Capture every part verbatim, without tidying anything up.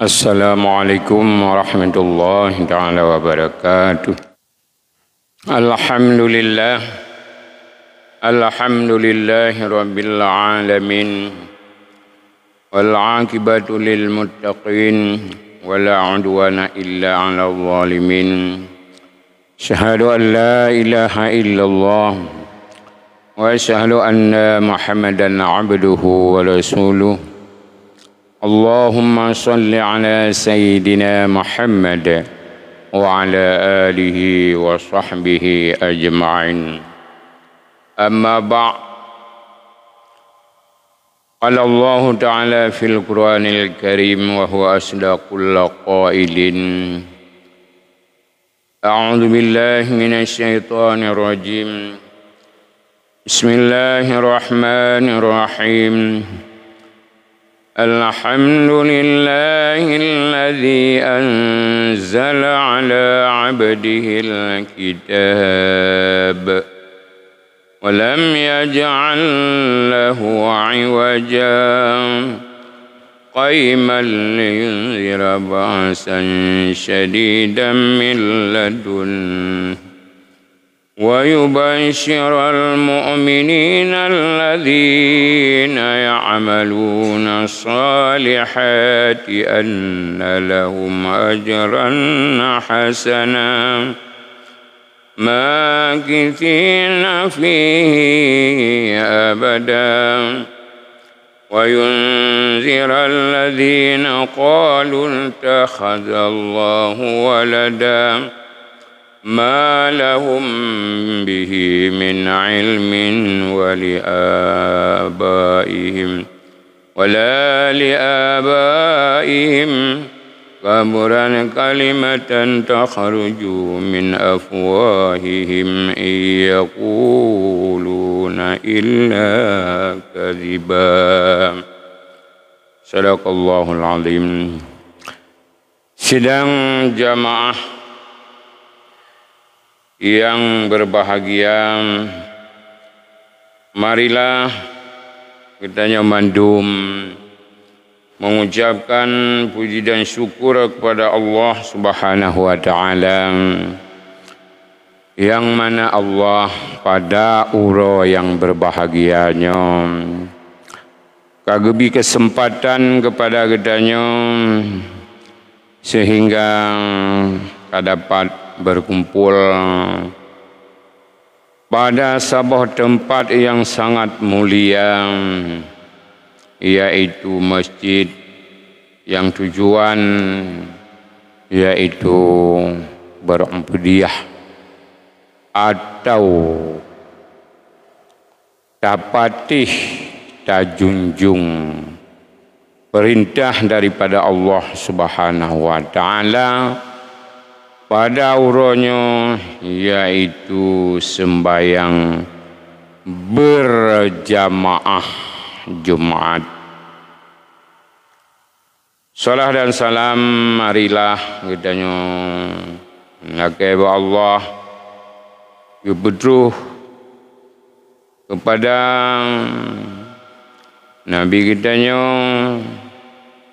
Assalamualaikum warahmatullahi taala wabarakatuh. Alhamdulillah. Alhamdulillahi rabbil alamin. Wal aqibatu lil muttaqin. Wala udwana illa alal zalimin. Asyhadu an la ilaha illallah. Wa asyhadu anna Muhammadan abduhu wa rasuluh. Allahumma salli ala sayyidina Muhammad wa ala alihi wa sahbihi ajma'in. Amma ba'd. Qala Allahu ta'ala fil Qur'anil Karim wa huwa asdaqul qailin. A'udzu billahi minasy syaithanir rajim. Bismillahirrahmanirrahim. Alhamdulillahilladzi anzala ala 'abdihil kitab. Wa lam yaj'al lahu 'iwaja. Qaiman liyunzira ba'san syadidan min ladun. Wa yubasysyiral mu'minina alladzina ya'maluna shalihati anna lahum ajran hasana. Makithina fihi abada. Wa yunzira alladzina qalu ittakhadallahu walada. Ma lahum bihi min ilmin wa li abaihim. Wa la li abaihim. Kaburat kalimatan takhruju min afwahihim in yaquluna illa kadziba. Sadaqallahul azim. Sidang jamaah yang berbahagia, marilah geutanyoe mandum mengucapkan puji dan syukur kepada Allah Subhanahu wa Ta'ala, yang mana Allah pada uroe yang berbahagia nyoe ka geubri keuseumpatan keupada geutanyoe seuhingga ka dapat beukumpul pada saboh teumpat nyang sangat mulia, yaitu masjid nyang tujuan yaitu beureubeudiah atau tapatéh tajunjung peurintah daripada Allah Subhanahu wa Ta'ala pada uroe nyoe, yaitu seumbahyang beurjamaah Jumat. Salah dan salam marilah geutanyoe lakée bak Allah geupeutrôh keupada Nabi geutanyoe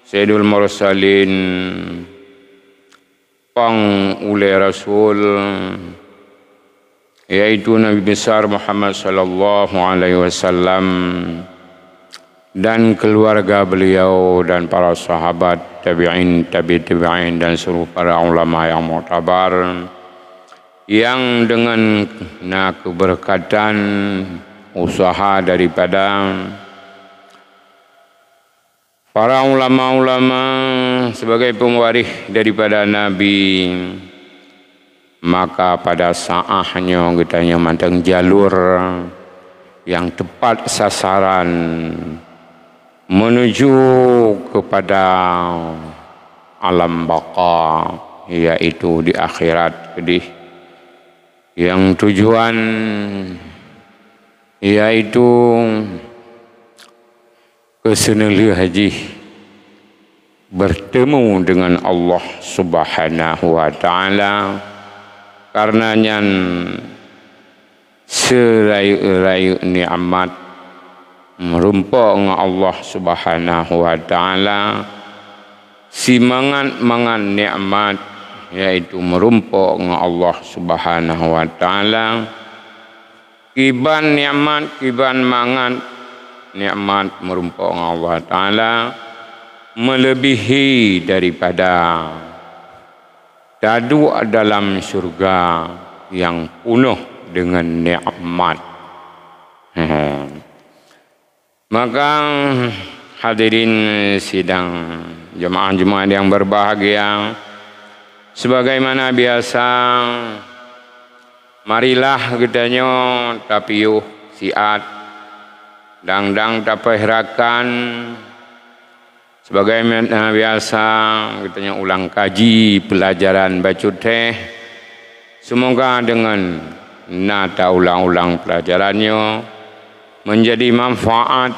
Sayyidul Mursalin, pang ulée Rasul, yaitu Nabi Besar Muhammad sallallahu alaihi wasallam dan keluarga beliau dan para sahabat, tabi'in, tabi' tabi'in, dan seluruh para ulama yang muktabar, yang dengan na keberkatan usaha daripada para ulama-ulama sebagai pewaris daripada Nabi, maka pada saat nyoe geutanyoe mantong jalur nyang tepat sasaran menuju kepada alam baqa, yaitu di akhirat keudeh. Yang tujuan yaitu keuseuneulheueh jih bertemu dengan Allah Subhanahu wa Ta'ala. Karena nyan seurayeuk-rayeuk nikmat meurumpok ngon Allah Subhanahu wa Ta'ala. Simangat-mangat nikmat, yaitu meurumpok ngon Allah Subhanahu wa Ta'ala. Kiban nikmat, kiban mangat nikmat meurumpok ngon Allah Ta'ala, melebihi daripada taduek dalam syurga yang penuh dengan nikmat. Maka, hadirin sidang jemaah Jumat yang berbahagia, sebagaimana biasa, marilah geutanyoe tapiôh siat, dang-dang tapeurakan. Sebagaimana biasa, geutanyoe ulang kaji pelajaran bacut teh. Semoga dengan na taulang-ulang pelajaran nyoe, menjadi manfaat,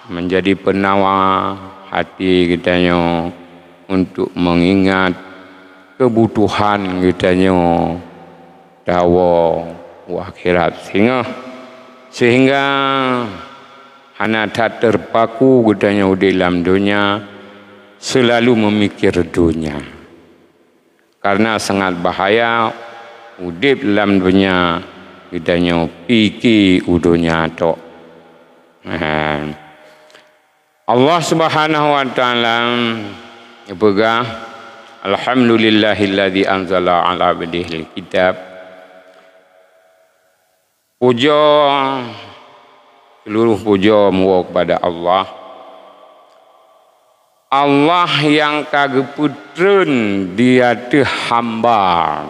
menjadi penawa hati geutanyoe untuk mengingat kebutuhan geutanyoe tawoe u akhirat singoh, sehingga hana that terpaku geutanyoe udeb lam donya, selalu memikir donya. Karena sangat bahaya udeb lam donya geutanyoe pike u donya tok. Nah, Allah Subhanahu wa Ta'ala geupeugah, "Alhamdulillahilladzi anzala ala abdihil kitab." Pujoe, seluruh pujoe meuwoe kepada Allah. Allah nyang ka geupeutreun di ateueh hamba.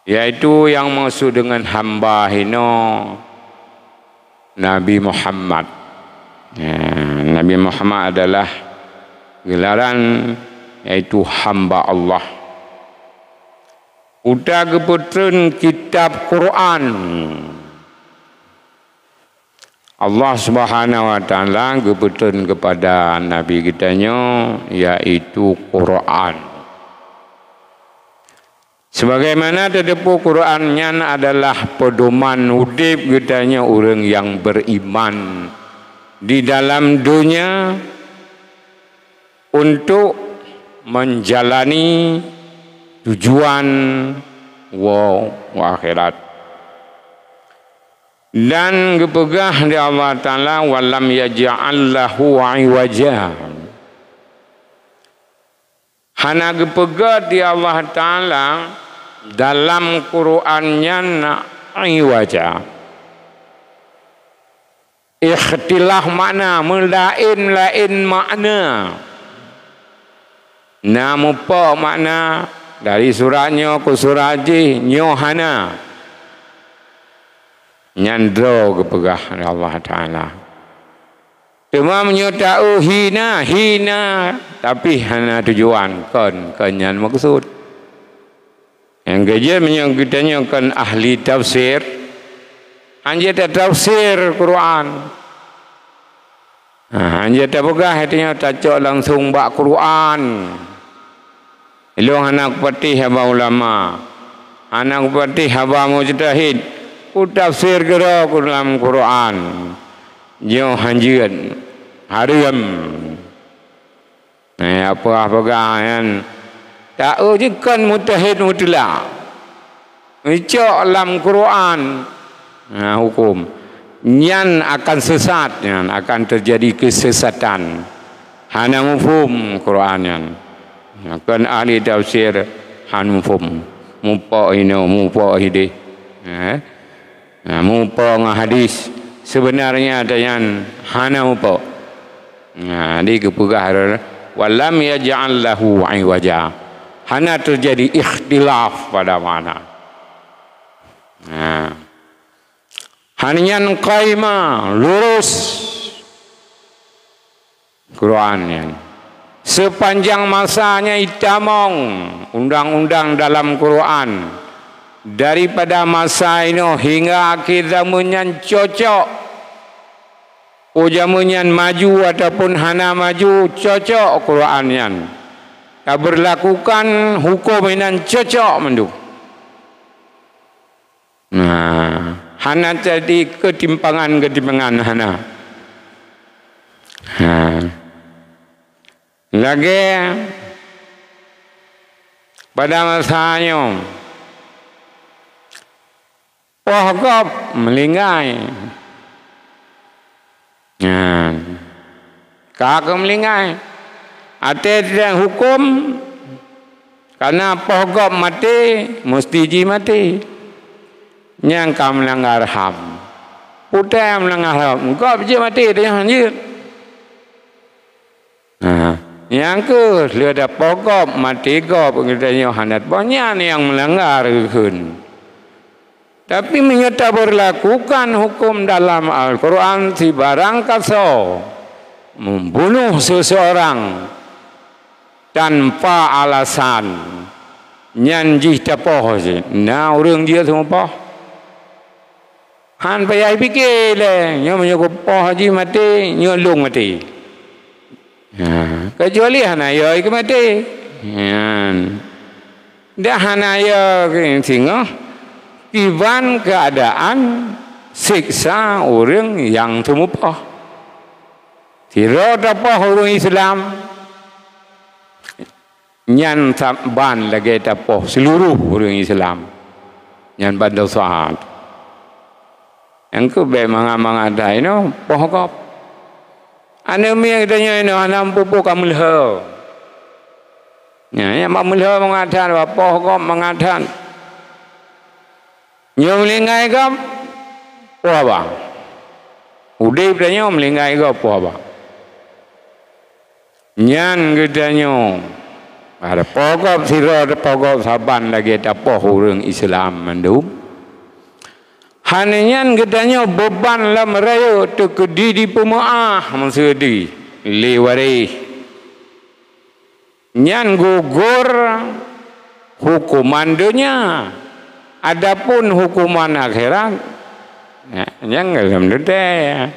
Yaitu nyang maksud deungon hamba hinoe Nabi Muhammad. Ya, Nabi Muhammad adalah gelaran, yaitu hamba Allah. Uta geupeutreun kitab Quran. Allah Subhanahu wa Ta'ala geupeutreun kepada Nabi geutanyoe, yaitu Quran. Sebagaimana tateupeue, Quran nyan adalah pedoman udeb geutanyoe ureuëng nyang beriman di dalam donya untuk menjalani tujuan woe u akhirat. Dan geupeugah di Allah Ta'ala, "Walam yaj'al lahu iwaja." Hana geupeugah di Allah Ta'ala dalam Quran nyan iwaja. Ikhtilaf makna, meulaén-laén makna. Na mupok makna dari surat nyoe keu surat jih, nyoe hana. Nyan droe geupeugah lé Allah Ta'ala. Teuma meunyoe taeu hina, hina, tapi hana tujuan, kon, kon nyan meukeusut. Nyang keujeuet meunyoe geutanyoe kon ahli tafsir, hanjeuet tatafsir Quran. Ha, hanjeuet tapeugah geutanyoe tacok langsung bak Quran. Ilôn hana kupatéh haba ulama, hana kupatéh haba mujtahid, kutafsir keudroe ku lam Quran. Nyoe hanjeuet, hareuem. Nah, apa peugah nyan? Taeu jih kon mujtahid mutlak. Icok lam Quran, nah, hukum. Nyan akan sesat, nyan akan terjadi kesesatan. Hana muphom Quran nyan. Nah, kon ahli tafsir hana muphom. Mupok inoe, mupok idéh. Eh? Nah, mupok ngon hadis, sebenarnya ada nyan hana mupok. Nah, di geupeugah, "Walam yaj'al lahu iwaja." Hana terjadi ikhtilaf pada makna. Nah. Hana nyan qaima, lurus. Quran nyan. Sepanjang masa nyan itamong undang-undang dalam Quran, daripada masa inoe hingga akhé zaman nyan cocok. Peue zaman nyan maju ataupun hana maju, cocok Quran nyan. Tabeurlakukan huköm inan cocok mandum. Nah, hana jadi keutimpangan-keutimpangan, hana. Ha. Lagée pada masa nyoe, poh gob meulinggai. Nyan. Ka keuh meulinggai. Até sidang huköm, kana poh gob maté, musti jimaté. Nyang ka meulanggar ham. Putéh meulanggar ham, gob jeuet maté, tanyoe han jeuet. Nah, nyang kheueh lheueh tapoh gob, maté gob, geutanyoe hana tapoh, nyan nyang meulanggar geukheun. Tapi meunyoe tabeurlakukan huköm dalam Al-Qur'an, sibarang kasoe membunuh seseorang tanpa alasan, nyan jih tapoh cit. Na ureuëng jeuet seumeupoh? Han payah pike lé, nyoe meunyoe kupoh jih maté, nyoe lôn maté. Ha, kecuali hana yo keu maté. Nyan. Dah hana yo singoh, kiban keuadaan siksa ureuëng nyang seumeupoh. Sidroe tapoh ureuëng Islam, nyan saban lagée tapoh seuluruh ureuëng Islam. Nyan ban dosa. Nyang keuh bék mangat-mangat that inoe poh gob. Aneuk miet geutanyoe inoe hana meupeue-peue ka meulhö. Nyan, nyang bak meulhö mangat that, bak poh gob mangat that. Nyoe meulinggai gob, poh ba. Udeb tanyoe meulinggai gob, poh ba. Nyan geutanyoe, ada poh gob sidroe, ada poh gob saban lagée tapoh ureuëng Islam mandum. Hana nyan geutanyoe beuban lam rayeuk teukeudi dipeumeuáh meuseudi lé waréh. Nyan gugur huköman donya. Adapun huköman akhirat, nyan lom teuntée.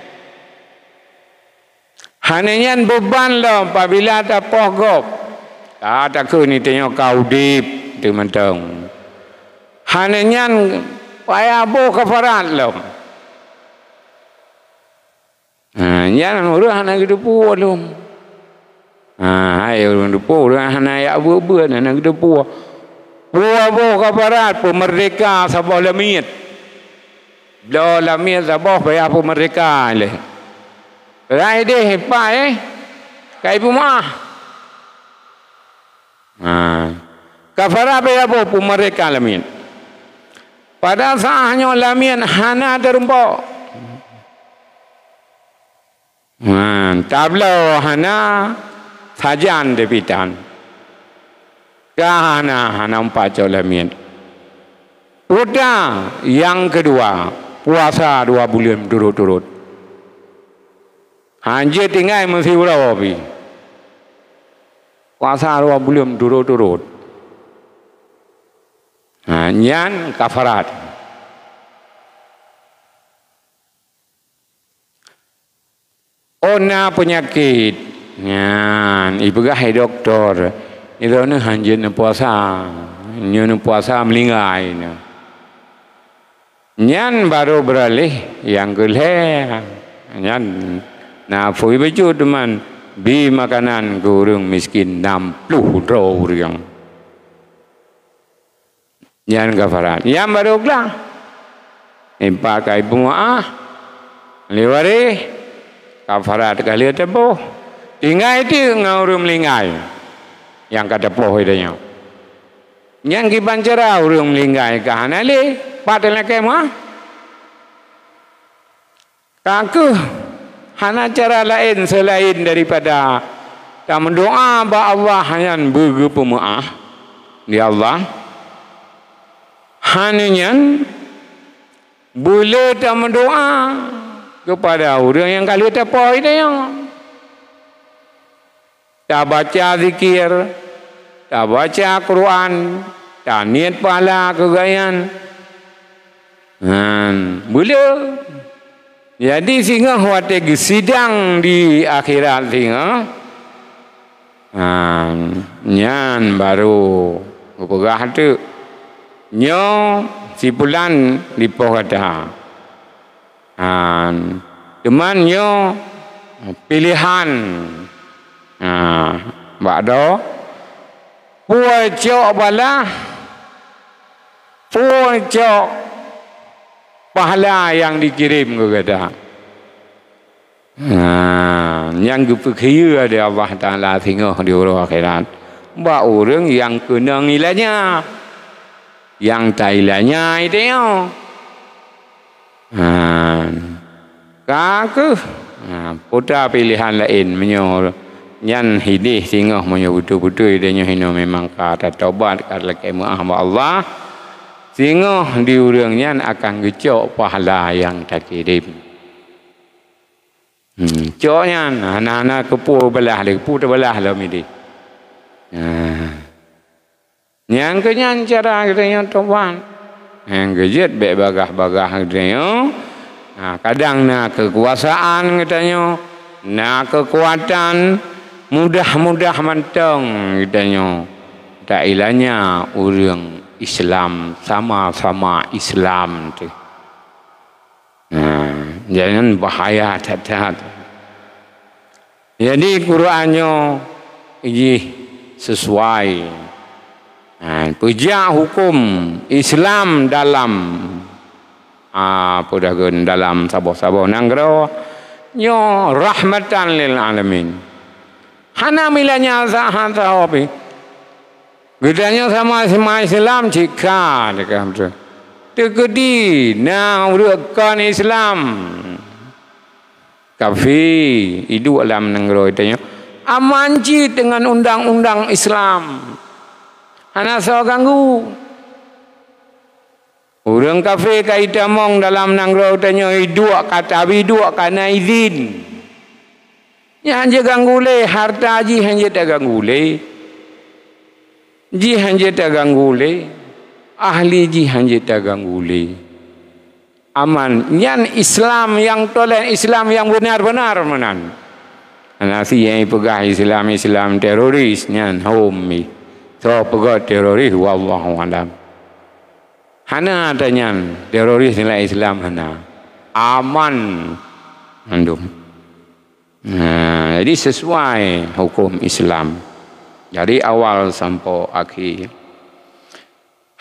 Hana nyan beuban lom pabila tapoh gob. Ka takheun tanyoe ka udeb teumantong. Hana nyan payah boh kafarat lom. Ha, nyan ureuëng hana geuteupeue lom. Ha, hai ureuëng teupeue, ureuëng hana jak beuet-beuet, hana geuteupeue. Peue boh kafarat, peumeurdeka saboh lamiet. Bloe lamiet saboh payah peumeurdeka lé. Rai deh ipa, eh, ka ipeumeuáh. Ha. Kafarat payah boh peumeurdeka lamiet. Pada saat nyoe lamiet hana teurumpok. Ha, tabloe hana, sajan teupitan. Ka hana, hana meupat cok lamiet. Uta nyang keudua, puasa dua buleuen turot-turot. Hanjeuet tinggai meusiuroe pih. Puasa dua buleuen turot-turot. Ha, nyan kafarat. Oh, na peunyakét. Nyan, ipeugah lé dokto, "Droeneuh hanjeuet neupuasa. Nyoe neupuasa meulinggai nyoe." Nyan barô beuraleh nyang keu lhée. Nyan na apui bacut teuma, bi makanan keu ureuëng miskin nam ploh droe ureuëng. Nyan kafarat. Nyang barô glah. Ipa ka ipeumeuáh lé waréh, kafarat ka lheueh teuboh. Tinggai teuk ngon ureuëng meulinggai nyang ka teupoh lé tanyoe. Nyan kiban cara ureuëng meulinggai ka hana lé, pat teulakée meuáh. Ka kheueh hana cara laén seulaén daripada tameudoá bak Allah nyan beugeupeumeuáh lé Allah. Hana nyan, beulé tameudoá keupada ureuëng nyang ka lheueh teupoh lé tanyoe. Tabaca zikir, tabaca Quran, taniet pahala keu gobnyan. Nyan, beulé. Jadi, singoh watée geusidang di akhirat singoh, nyan, nyan barô geupeugah teuk, "Nyoe si pulan dipoh gata." Ha, teuma nyoe piléhan. Ha, Bak droe, peue cok balah, peue cok pahala nyang dikirém keu gata. Nah, nyang geupeukhiyeue lé Allah Taala singoh di uroe akhirat bak ureuëng nyang keunong ilanya, nyang tailanya itu nyoe. Nah, ka keuh, nah, putra pilihan laén meunyoe nyan hidéh singoh meunyoe beutôi-beutôi tanyoe hinoe memang ka tatobat, ka lakée meuáh bak Allah, singoh di ureuëng nyan akan geucok pahala nyang takirém. Hmm, cok nyan, hana-hana keupeue balah lé, keupeue teubalah lom idéh. Nah. Nyang keu nyan cara geutanyoe tobat. Nyang keu jeuet bék bagah-bagah geutanyoe. Nah, kadang na keukuasaan geutanyoe, na keukuatan, mudah-mudah mantong geutanyoe tailanya ureuëng Islam, sama-sama Islam teuh. Nah, jadi nyan bahaya that-that. Jadi Quran nyoe jih sesuai. Nah, peujak hukum Islam dalam, ah, apa dah gen, dalam saboh-saboh nanggroe nyoe rahmatan lil alamin. Hana milanya saha-saha pi. Geutanyoe sama-sama Islam cit ka, teukeudi na ureuëng kon Islam, kafé, iduek lam nanggroe tanyoe aman cit deungon undang-undang Islam. Hana soe ganggu. Ureuëng kafé ka itamong dalam nanggroe tanyoe iduek ka tabi duek ka na idhin. Nyan hana jeuet ganggu lé, harta jih hana jeuet taganggu lé. Jih hana jeuet taganggu lé. Ahli jih hana jeuet taganggu lé. Aman. Nyan Islam nyang tolen, Islam nyang beunar-beunar meunan. Hana si nyang peugah Islam, Islam teroris, nyan hom mi. Soe peugah teroris, wallahu alam. Hana ata nyan teroris nilai Islam hana. Aman mandum. Nah, jadi sesuai hukum Islam. Dari awal sampai akhir.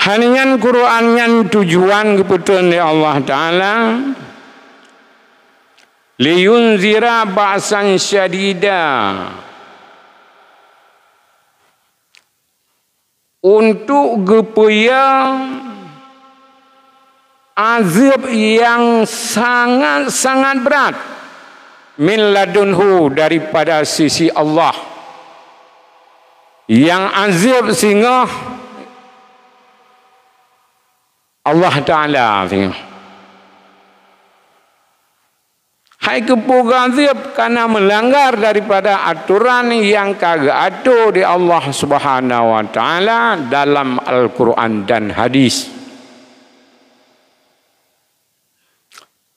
Hal nyan Quran nyan tujuan geupeutrön lé Allah Taala liyunzira ba'san syadida. Untuk geupeuya azeueb nyang sangat-sangat brat min ladunhu daripada sisi Allah. Nyang azeueb singoh Allah Taala singoh. Hai keupeue geuazeueb kana meulanggar daripada atoran nyang ka geuatoe di Allah Subhanahu wa Taala dalam Al-Quran dan Hadis.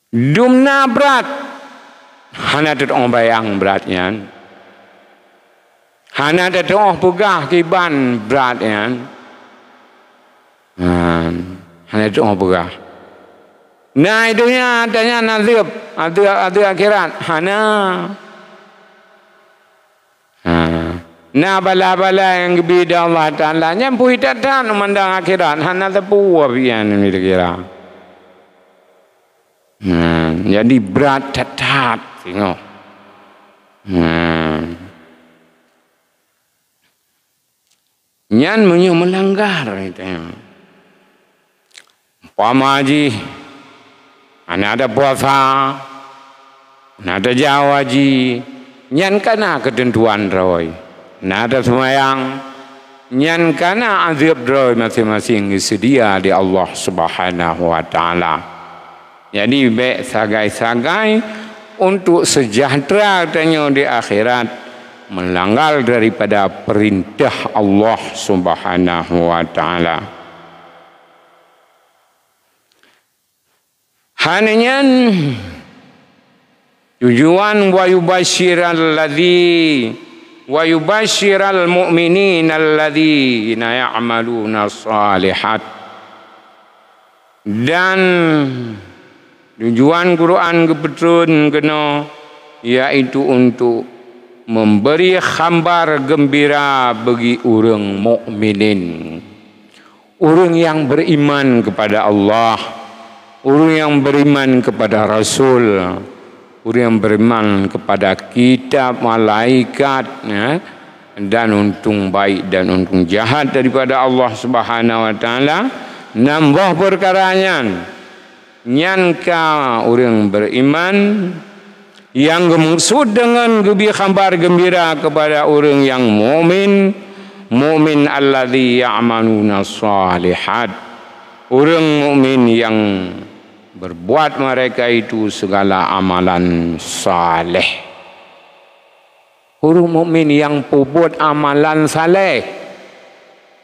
Dumna brat, hana teutuoh bayang brat nyan. Hana teutuoh peugah kiban brat nyan. Nah, hana teutuoh peugah. Na i donya tanyan azeueb, azeueb, azeueb akhirat. Hana. Ha. Na bala-bala nyang geubri di Allah Taala nyan pui that-that meumandang akhirat, hana teupeu pian kira. Nah, jadi brat that-that singoh. Nah. Nyan meunyoe meulanggar, umpama jih hana ada puasa, hana ada jawa ji, nyan kana keuteuntuan droe. Hana ada seumayang, nyan kana azeueb droe maséng-maséng geuseudia di Allah Subhanahu wa Taala. Jadi, bék sagai-sagai untuk seujahteura tanyoe di akhirat meulanggar daripada peurintah Allah Subhanahu wa Taala. Hana nyan tujuan wa yubasyiral ladzi, wa yubasyiral mu'minina alladzina ya'maluna shalihat. Dan tujuan Quran geupeutrön keunoe, yaitu untuk memberi khabar geumbira bagi ureuëng mukminin, ureuëng nyang beriman kepada Allah, ureuëng nyang beriman kepada Rasul, ureuëng nyang beriman kepada kitab, malaikat, ya, dan untung baik dan untung jahat daripada Allah Subhanahu wa Taala. Nambah perkara nyan, nyan ka ureuëng beriman, nyang geumaksud deungon geubi khabar geumbira kepada ureuëng nyang mukmin, mukmin alladzi ya'maluna shalihat, ureuëng mukmin nyang berbuat mereka itu segala amalan saleh. Ureuëng mukmin nyang peubuet amalan saleh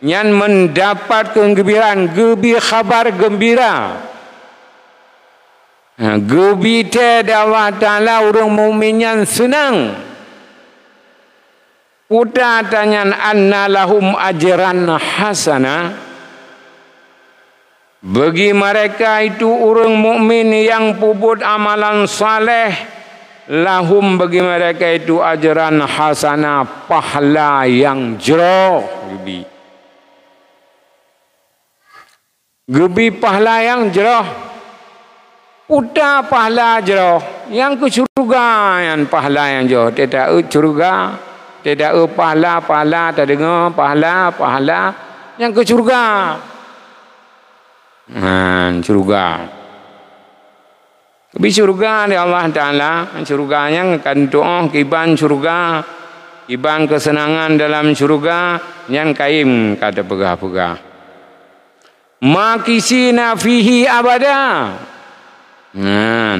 nyan mendapat keugembiraan, geubi khabar geumbira. Ha, geubi tée di Allah Taala ureuëng mukmin nyan seunang. Peue ata nyan, anna lahum ajran hasana. Bagi mereka itu ureuëng mukmin nyang peubuet amalan saleh, lahum, bagi mereka itu ajran hasana, pahala nyang jroh geubi. Geubi pahala nyang jroh. Peue ata pahala jroh? Nyang keu syeuruga nyan pahala nyang jroh. Teuta eu syeuruga, teuta eu pahala, pahala, tadeungoe pahala, pahala nyang keu syeuruga. Nah, syeuruga. Geubi syeuruga lé Allah Taala, syeuruga nyang ka tuoh kiban syeuruga, kiban keuseunangan dalam syeuruga, nyan kayém ka teupeugah-peugah. Makisina fihi abada. Nah,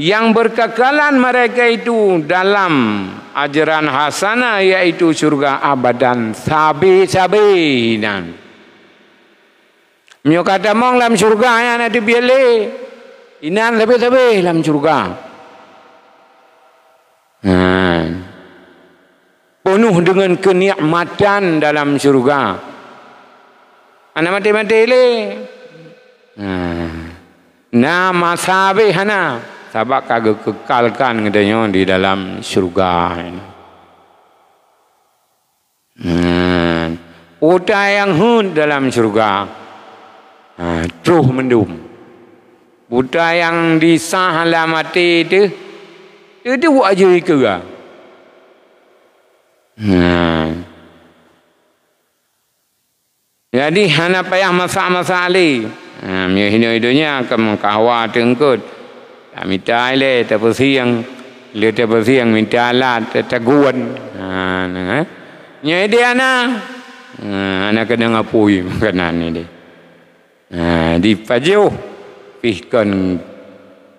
nyang berkekalan mereka itu dalam ajran hasanah, yaitu syeuruga abadan sabe-sabe nan. Meunyoe ka tamong lam syeuruga nyan hana teubiet lé, inan sabe-sabe lam syeuruga. Nah, peunoh deungon keunikmatan dalam syeuruga. Hana maté-maté lé. Nah, na masa habéh hana, sabab ka geukekalkan geutanyoe di dalam syeuruga. Nah, utai nyang heuet dalam syeuruga, ha, troh mandum. Utai nyang disah lam até teuh, teuh, teuh buet jih keugah. Nah. Jadi, hana payah masak-masak lé. Ha, meunyoe hinoe donya ka meukawa teungkot. Tamita ilée, tapeusieng. Lé tapeusieng, mita alat, ta-, tagun. Ha, nah, eh. Nyoe idéh hana. Ha, hana keunong apui makanan idéh. Ha, dipajoh pih kon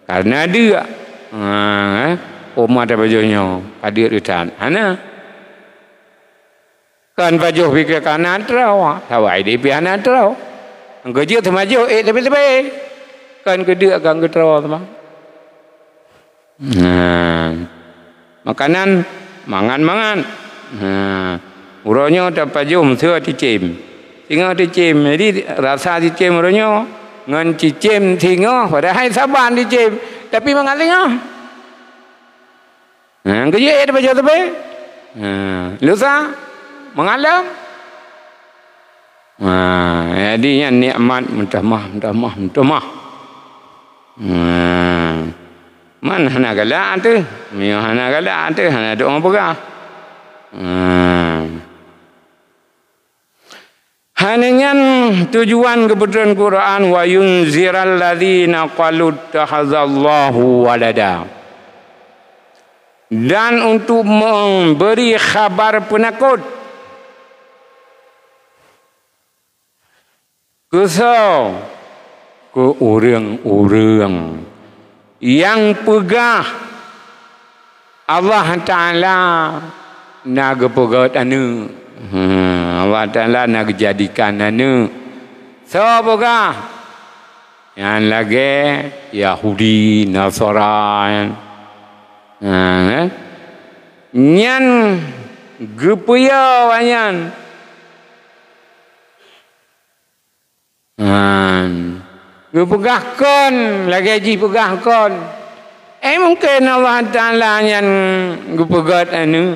kareuna deuk. Ha, eh. Oma tapajoh nyoe, ka deuk that. Hana. Kon pajoh pike ka na troe, sabai di pih hana troe. Engkau jeuet teumajoh ék teubé-teubé. Kon keudeuk ka geutroe teuma. Nah, makanan mangat-mangat. Nah, uroe nyoe tapajoh meuseu cicém. Singoh cicém, jadi rasa cicém uroe nyoe ngon cicém singoh, padahai saban cicém, tapi mangat singoh. Ha, keujeuet eh, baca teupeu. Ha, lusa mangalom. Ha, jadi nyan nikmat meutamah, meutamah, meutamah. Ha. Man hana galak teuh. Meunyoe hana galak teuh, hana doa peugah. Ha. Hana nyan tujuan geubeutrön Quran, "Wa yunziral ladzina qalu ittakhadzallahu walada." Dan untuk memberi khabar peunakot. Keu soe? Keu ureuëng-ureuëng nyang peugah Allah Taala na geupeugét aneuëk. Hmm, Allah Taala na geujadikan aneuëk. Soe peugah? Nyan lagée Yahudi, Nasara nyan. Ha, eh? Nyan geupeuyue awaknyan. Han. Geupeugah kon, lagée jih peugah kon. Eh, mungken Allah Taala nyan geupeugét aneuk?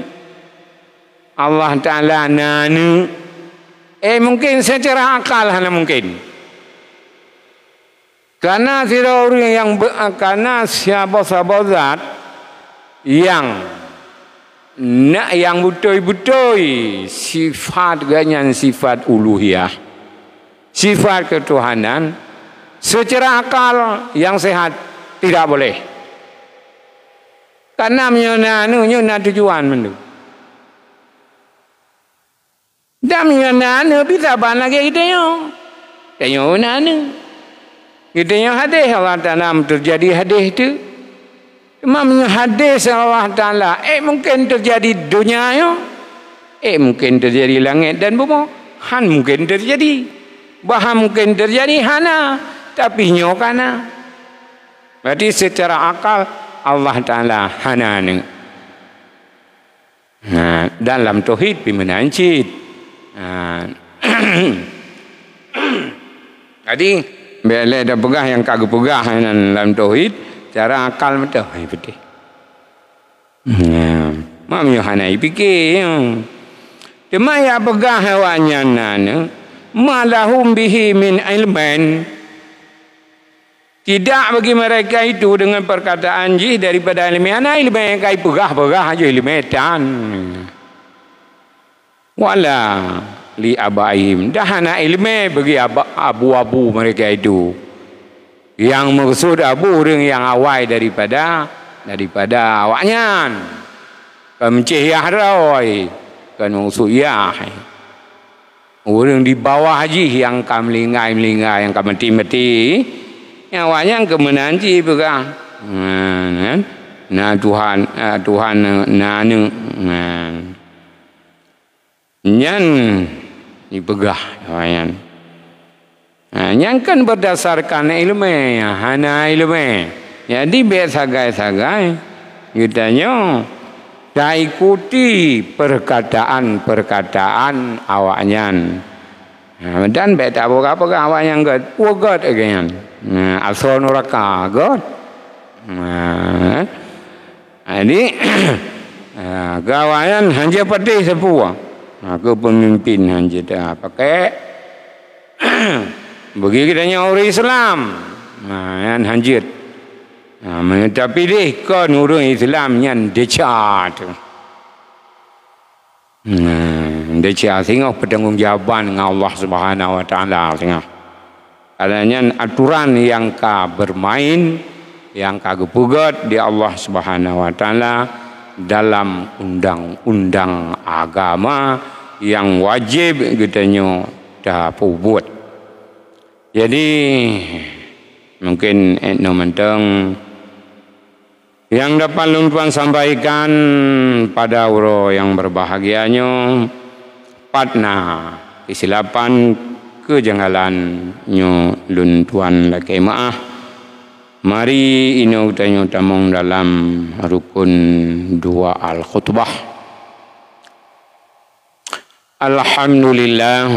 Allah Taala na aneuk? Eh, mungken seucara akal hana mungken. Karena sidroe ureuëng nyang be-, karena siapa-siapa zat nyang na, nyang beutôi-beutôi sifat geuh nyan sifat uluhiyah, sifat keutuhanan, seucara akal nyang sehat tidak boleh. Karena meunyoe na aneuk, nyoe na tujuan mandum. Dan meunyoe na aneuk, bisa ban lagée geutanyoe. Tanyoe na aneuk. Geutanyoe hadeh Allah Taala, teujadi hadeh teuk. Teuma meunyoe hadeh Allah Taala, eh, mungken teujadi donya nyoe? Eh, mungken teujadi langét dan bumoe? Han mungken teujadi. Bah han mungken teujadi, hana. Tapi nyoe ka na. Berarti seucara akal Allah Taala hana aneuk. Nah, dan lam tauhid pih meunan cit. Nah. Jadi, bék lé tapeugah nyang ka geupeugah nyan lam tauhid, cara akal meutoh, hai, beutôi. Nah, mak meunyoe hana jipike, ya. Teuma nyang peugah awaknyan nyan, ma lahum bihi min ilmin. Tidak bagi mereka itu dengan perkataan jih daripada iéleumé. Hana iéleumé, ka jipeugah-peugah aja iéleumé tan. Wala li abaihim. Dah hana iéleumé bagi aba-, abu-abu mereka itu. Yang maksud abu ureuëng nyang awai daripada, daripada awaknyan. Ka meucéh yah droe, ka maksud yah. Ureuëng di bawah jih nyang ka meulinggai-meulinggai, nyang ka meuti-meuti, nyan awaknyan keu meunan cit peugah, "Na, na, na Tuhan, na Tuhan, na aneuk." Na. Nyan jipeugah awaknyan. Ha, nyan kan berdasarkan iéleumé, hana iéleumé. Jadi, bék sagai-sagai geutanyoe taikuti perkataan-perkataan awaknyan. Ha, dan bék tapeugah-peugah awaknyan gét, peue gét lagée nyan. Ha, asoe nuraka gét. Ha, jadi, ha, keu awaknyan hanjeuet patéh sapeue. Ha, keu peumimpin hanjeuet, ha, pakai bagi geutanyoe ureuëng Islam. Ha, nyan hanjeuet. Ha, meunyoe tapiléh kon ureuëng Islam nyan desya teuh. Nah, desya singoh pertanggungjawaban ngon Allah Subhanahu wa Taala singoh. Karena nyan aturan nyang ka bermain, nyang ka geupeugét di Allah Subhanahu wa Taala dalam undang-undang agama nyang wajéb geutanyoe tapeubuet. Jadi, mungkin 'et noe mantong nyang dapat lôn tuan sampaikan pada uroe nyang berbahagia nyoe, pat na keusilapan, keujanggalan nyoe lôn tuan lakée meuáh. Mari inoe tanyoe tamong dalam rukun dua al-khutbah. Alhamdulillah.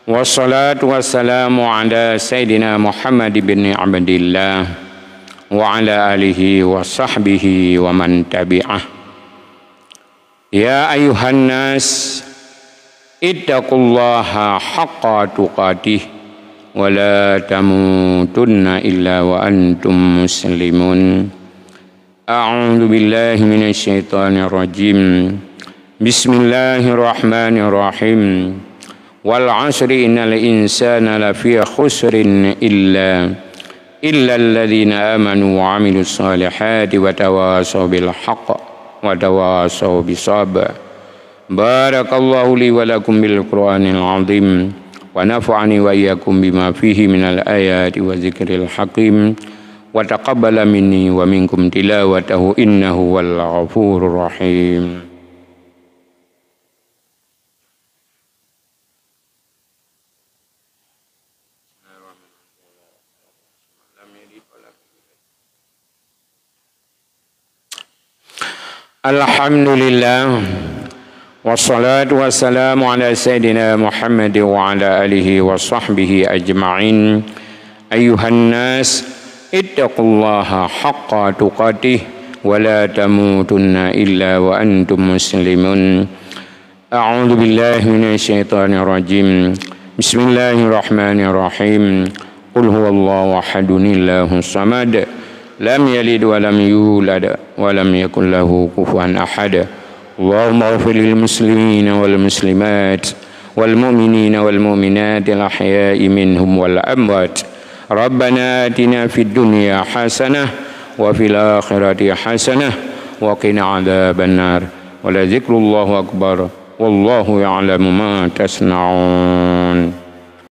Wassalatu wassalamu ala Sayyidina Muhammad bin Abdillah wa ala alihi wa sahbihi wa man tabi'ah. Ya ayyuhan nas, ittaqullaha haqqa tuqatih wa la tamutunna illa wa antum muslimun. A'udzu billahi minasy syaithanir rajim. Bismillahirrahmanirrahim. Wal 'asri innal insana lafi khusrin illa, illal ladzina amanu wa 'amilus shalihati wa tawasau bil haqq wa tawasau bis sabr. Barakallahu li wa lakum bil Qur'anil azim, wa nafa'ani wa iyyakum bima fihi minal ayati wa dzikril hakim, wa taqabbala minni wa minkum tilawatahu innahu huwal ghafurur rahim. Alhamdulillah. Wassalatu wassalamu ala Sayyidina Muhammad wa ala alihi wa sahbihi ajma'in. Ayyuhan nas, Ittaqullaha haqqa tuqatih wa la tamutunna illa wa antum muslimun. A'udzu billahi minasy syaithanir rajim. Bismillahirrahmanirrahim. Qul huwallahu ahadun, Allahus samad. Lam yalid wa lam yulad wa lam yakul lahu kufuwan ahad. Allahumma ighfir lil muslimina wal muslimat wal mu'minina wal mu'minatil ahya'i minhum wal amwat. Rabbana atina fid dunya hasanah wa fil akhirati hasanah wa qina adzabannar. Wa la dzikrullahi akbar. Wallahu ya'lamu ma tasna'un.